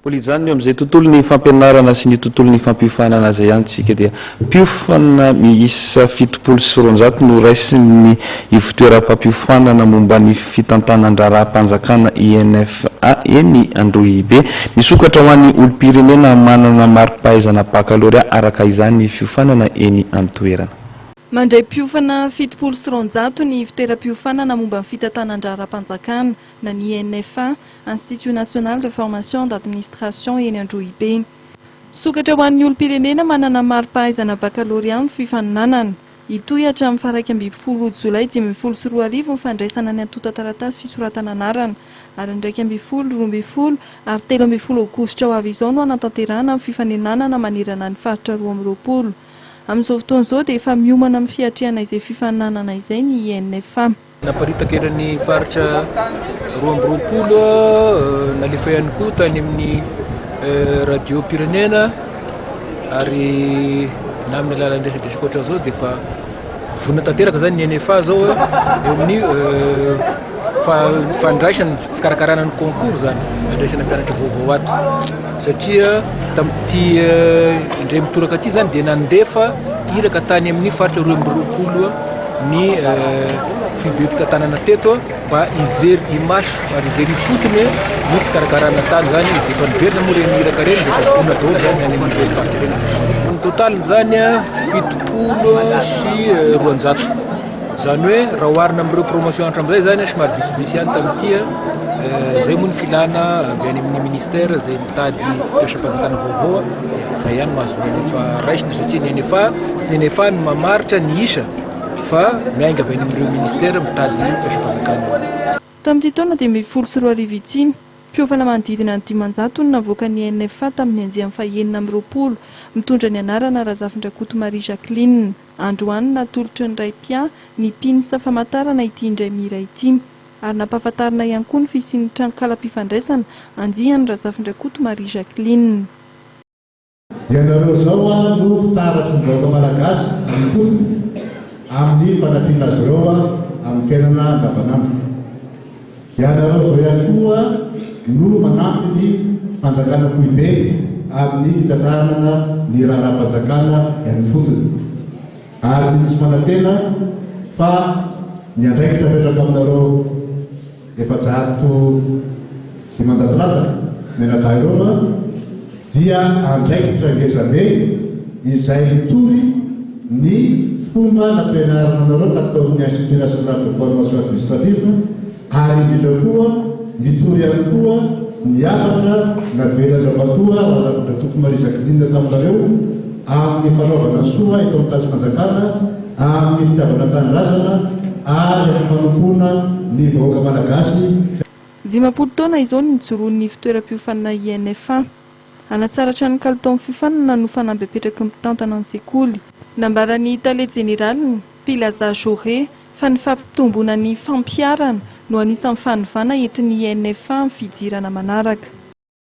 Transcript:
Mbola hijanona eo amin'izay tontolon'ny fampianarana sy ny tontolon'ny fampiofanana izay ihany isika dia mpiofana miisa 270 no raisin'ny ivotoeram-pampiofanana momba ny fitantanan-draharaham-panjakana INFA eny Androhibe. Misokatra ho an'ny olom-pirenena manana mari-pahaizana bakalorea araka izany ny fiofanana eny an-toerana. Mandray mpiofana 270 ny ivotoeram-piofanana momba ny fitantanan-draharaham-panjakana na ny INFA, Institut National de Formation d'Administration, eny Androhibe. Misokatra ho an'ny olom-pirenena manana mari-pahaizana bakalorea ny fifaninanana. Hitohy hatramin'ny faha 11 jolay 2015 ny fandraisana ny antontan-taratasy fisoratana anarana, ary ny 11, 12 ary 13 aogositra ho avy izao no hanatanterahana ny fifanenanana manerana ny faritra 22. Amin'izao fotoana izao dia efa miomana amin'ny fiatrehana izay fifaninanana izay ny INFA. Naparitaka eran'ny faritra 22, nalefa ihany koa tany amin'ny radiom-pirenena ary na amin'ny alalan'ny resadresaka ohatran'izao dia efa vonona tanteraka zany ny NFA zao eo amin'ny fandraisana fikarakarana ny concours zany fandraisana mpianatra vaovao ato satria tamin'ity indray mitoraka ity zany dia nandefa iraka tany amin'ny faritra 22 ny foibem-pitantanana teto mba hijery imaso ary hijery ifotony ny fikarakarana tany zany dia efa niverina moa ireny iraka ireny dia efa vonona daholo zany any amin'ireny faritra ireny. Ny totaliny zany 270, izany hoe raha oharina amin'ireo promotion hatramin'izay zany somary vitsivitsy ihany tamin'ity, izay moa ny filana avy any amin'ny ministère izay mitady mpiasam-panjakana vaovao dia izay ihany no azon'ny NFA raisina satria ny NFA tsy ny NFA no mamaritra ny isa fa miainga avy any amin'ireo ministère mitady mpiasam-panjakana io. Tamin'ity taona 2015 ity, mpiofana manodidina ny 500 no navoakan'ny NFA tamin'ny andiany faha-26, mitondra ny anarana Razafindrakoto Marie Jacqueline. Androany natolotry ny Raipia ny pins famantarana ity indray mihira ity. Ary nampahafantarina ihany koa ny fisian'ny tranonkalam-pifandraisana andiany Razafindrakoto Marie Jacqueline. Ianareo izao no fitaratry ny vahoaka Malagasy any ifotony amin'ny fanampiana azy ireo amin'ny fiainana andavanandro. Ianareo izao ihany koa no manampy ny fanjakana foibe amin'ny fitantanana ny raharaham-panjakana any ifotony. Ary mino sy manantena fa ny andraikitra apetraka aminareo 504 latsaka mianadahy ireo dia andraikitra ngezabe izay mitovy ny fomba nampianarina anareo tato amin'ny Institut National de Formation Administrative ary indrindra koa mitory ihany koa ny hafatra navelan-dRamatoa Razafindrakoto Marie Jacqueline taminareo amin'ny fanaovana soa eto amin'ny tany sy fanjakana, amin'ny fitiavana tanindrazana ary amin'ny fanompoana ny vahoaka Malagasy. 50 taona izao ny nijoroan'ny ivontoeram-piofanana INFA. Hanatsara hatrany ny kalitaon'ny fiofanana no fanamby apetraky ny mpitantana ny sekoly. Nambaran'ny tale jeneraliny, Pilaza Joré, fa ny fampitomboana ny fampiharana no anisan'ny fanovana entin'ny INFA amin'ny fidirana manaraka.